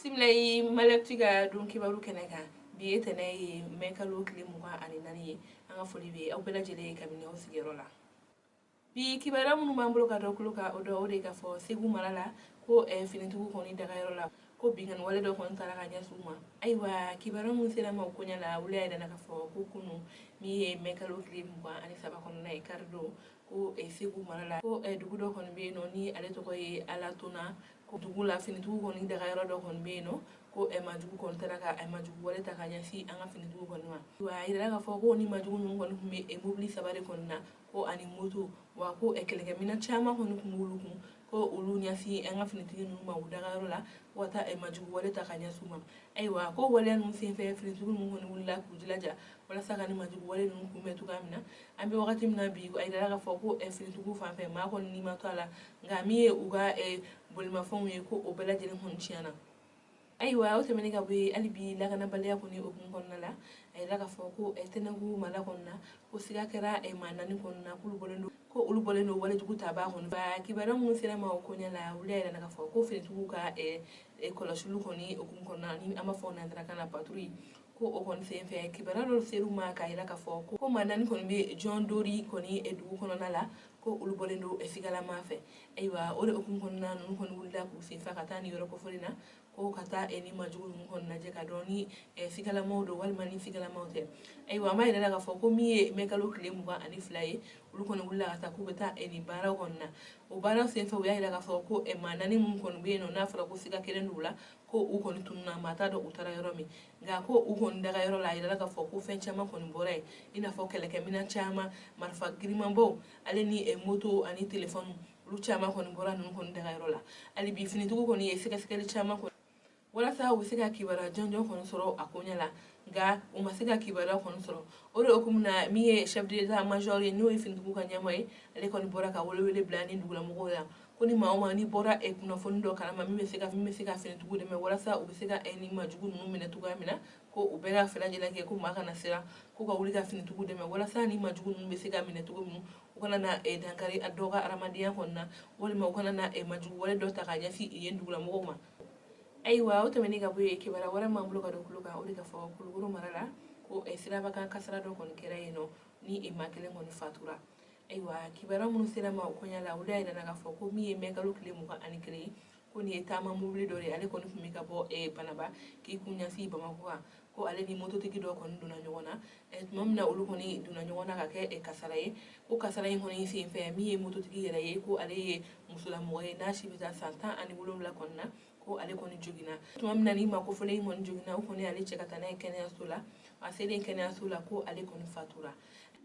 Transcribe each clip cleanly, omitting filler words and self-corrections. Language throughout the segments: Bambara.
Bisimila i Maliactu ka don kibaru kɛnɛ kan. Bi ye tɛnɛ ye, mɛ kalo tile 24 ye. An ka foli bɛ aw bɛɛ lajɛlen ye kabini aw sigiyɔrɔ la. Bi kibaruya minnu b'an bolo ka dɔ tulo kan, o dɔ o de k'a fɔ Segu mara la ko finitigiw kɔni dagayɔrɔ la, ko binkanni wale dɔ kɔni taara ka ɲɛsin u ma. Ayiwa, kibaruya minnu sera ma o koɲɛ la, olu y'a yira k'a fɔ ko kunu min ye mɛ kalo tile 23 kɔnɔna ye, karidon, ko Segu mara la, ko dugu dɔ kɔni bɛ yen nɔ ni ale tɔgɔ ye Alatona, ko dugu la finitigiw kɔni dagayɔrɔ dɔ kɔni bɛ yen nɔ, ko majugu kɔni taara ka majugu wale ta ka ɲɛsin an ka finitigiw kɔni ma. Wa a yirala k'a fɔ ko ni majugu ninnu kɔni tun bɛ mobili saba de kɔni na, ko ani moto, wa ko kɛlɛkɛminɛn caman kɔni tun b'olu kun, ko olu ɲɛsin an ka finitigi ninnu ma u dagayɔrɔ la, ko ka taa majugu wale ta ka ɲɛsin u ma. Ayiwa, ko waleya ninnu senfɛ, finitigi ninnu kɔni wulila k'u jilaja walasa ka ni majugu wale ninnu kunbɛn cogoya min na. An bɛ wagati min na bi, a yirala k'a fɔ ko finitigiw fan fɛ, maa kɔni ni ma to a la, nka min ye u ka bolimafɛnw ye, ko o bɛɛ lajɛlen kɔni tiɲɛna. Ayiwa, o tɛmɛnen ka bɔ yen, hali bi lakanabaliya kɔni hukumu kɔnɔna la, a yirala k'a fɔ ko Tɛnɛnku mara kɔnɔna na, ko siga kɛra maa naani kɔnɔna na, k'olu bɔlen don, ko olu bɔlen don walejugu tabaa kɔni. Kibaruya minnu sera ma o koɲɛ la, olu y'a yira k'a fɔ ko finitigiw ka kɔlɔsiliw kɔni hukumu kɔnɔna na, ni an b'a fɔ nansarakan na patrouille, ko o kɔni senfɛ, kibaruya dɔw ser'u ma k'a yira k'a fɔ ko maa naani kɔni bɛ Jɔn Dori kɔni dugu kɔnɔna la, ko olu bɔlen don sigalama fɛ. Ayiwa, o de hukumu kɔnɔna, ninnu kɔni wulila k'u senfa ka taa nin yɔrɔ kofɔlen na, ko ka taa ni majugu ninnu kɔni lajɛ ka dɔn ni sigalamaw don walima ni sigalamaw tɛ. Ayiwa, an b'a yira k'a fɔ ko min ye mɛ kalo tile 22 ye, olu kɔni wulila ka taa k'u bɛ taa nin baaraw kɔni na. O baaraw senfɛ, u y'a yira k'a fɔ ko maa naani minnu kɔni bɛ yen nɔ, n'a fɔra ko siga kelen d'u la, ko u kɔni tununna, maa t'a dɔn u taara yɔrɔ min. Nka ko u kɔni daga yɔrɔ la, a yirala k'a fɔ ko fɛn caman kɔni bɔra yen, i n'a fɔ kɛlɛkɛminɛn caman, marifa girimanbaw, ale ni moto ani telefɔni, olu caman kɔni bɔra ninnu kɔni daga yɔrɔ la. Hali bi finitigiw kɔni ye sɛgɛsɛgɛli caman kɔni walasa u bɛ se ka kibaruya jɔnjɔn kɔni sɔrɔ a koɲɛ la, nka u ma se ka kibaruya kɔni sɔrɔ. O de hukumu na, min ye chef d'état major ye, n'o ye finitigiw ka ɲɛmɔgɔ ye, ale kɔni bɔra ka welewele bila ni dugulamɔgɔw la, ko ni maa o maa n'i bɔra kunnafoni dɔ kalama min bɛ se ka finitigiw dɛmɛ walasa u bɛ se ka ni majugu ninnu minɛ cogoya min na, ko u bɛɛ ka fɛɛrɛ lajɛlen kɛ, ko maa kana siran, ko ka wuli ka finitigiw dɛmɛ walasa ni majugu ninnu bɛ se ka minɛ cogo min, u kana na dankari dɔ ka adamadenya kɔnɔna na, walima u kana na majugu wale dɔ ta ka ɲɛsin yen dugulamɔgɔw ma. Ayiwa, o tɛmɛnen ka bɔ yen, kibaruya wɛrɛ m'an bolo ka don tulo kan, o de ka fɔ Kulukoro mara la, ko sirabakan kasara dɔ kɔni kɛra yen nɔ ni maa kelen kɔni fatura. Ayiwa, kibaruya minnu sera ma o koɲɛ la, olu y'a yira k'a fɔ ko min ye mɛ kalo tile 21 ye, ko nin ye taama mobili dɔ de ye, ale kɔni tun bɛ ka bɔ Banaba k'i kun ɲɛsin Bamakɔ kan, ko ale ni mototigi dɔ kɔni donna ɲɔgɔn na. Tuma min na olu kɔni donna ɲɔgɔn na ka kɛ kasara ye, ko kasara in kɔni senfɛ, min ye mototigi yɛrɛ ye, ko ale ye musolamɔgɔ ye n'a si bɛ taa san 17 kɔni na, ko ale kɔni joginna. Tuma min na ni maa kofɔlen in kɔni joginna, o kɔni ale cɛ ka taa n'a ye kɛnɛyaso la. A selen kɛnɛyaso la, ko ale kɔni fatura.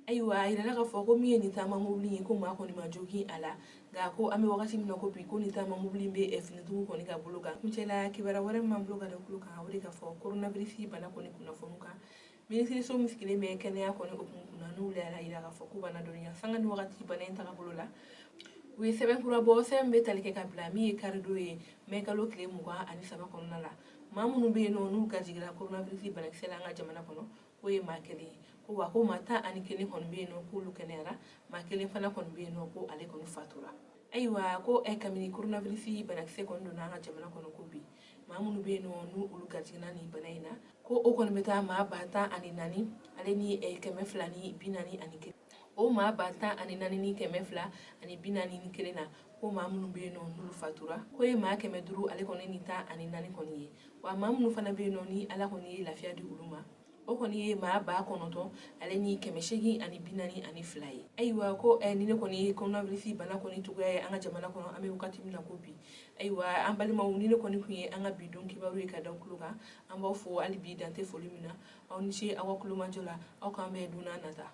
Ayiwa, a yirala k'a fɔ ko min ye nin taama mobili ye, ko maa kɔni ma jogin a la, nka ko an bɛ wagati min na ko bi, ko nin taama mobili bɛ finitigiw kɔni ka bolo kan. Kuncɛla, kibaruya wɛrɛ min b'an bolo ka da tulo kan, o de k'a fɔ coronavirus bana kɔni kunnafoniw kan, minisiriso min sigilen bɛ kɛnɛya kɔni hukumu kunna, n'olu y'a yira k'a fɔ ko bana dɔnniya sanga ni wagati bana in tagabolo la, u ye sɛbɛn kura bɔ, sɛbɛn bɛ tali kɛ ka bila min ye karidon ye, mɛ kalo tile 23 kɔnɔna la. Maa minnu bɛ yen nɔ n'u garijɛgɛra coronavirus banakisɛ la an ka jamana kɔnɔ, k'o ye maa kelen ye, ko wa ko maa 11 kɔni bɛ yen nɔ k'olu kɛnɛyara, maa kelen fana kɔni bɛ yen nɔ ko ale kɔni fatura. Ayiwa, ko kabini coronavirus banakisɛ kɔni donna an ka jamana kɔnɔ, ko bi maa minnu bɛ yen nɔ n'u olu garijɛgɛna nin bana in na, ko o kɔni bɛ taa maa 14 000 ale ni 241. O maa 14 241 na, ko maa minnu bɛ yen nɔ n'olu fatura, ko ye maa 500 ale kɔni ni 14 kɔni ye. Wa maa minnu fana bɛ yen nɔ ni Ala kɔni ye lafiya di olu ma, o kɔni ye maa 9 ale ni 842 ye. Ayiwa, ko ni ne kɔni ye coronavirus bana kɔni cogoya ye an ka jamana kɔnɔ, an bɛ wagati min na ko bi. Ayiwa, an balimaw, ni ne kɔni tun ye an ka bi don kibaru ye ka da tulo kan, an b'aw fo hali bi, dante foli min na. Aw ni ce aw ka kulomajɔ la. Aw k'an bɛn don n'a nata.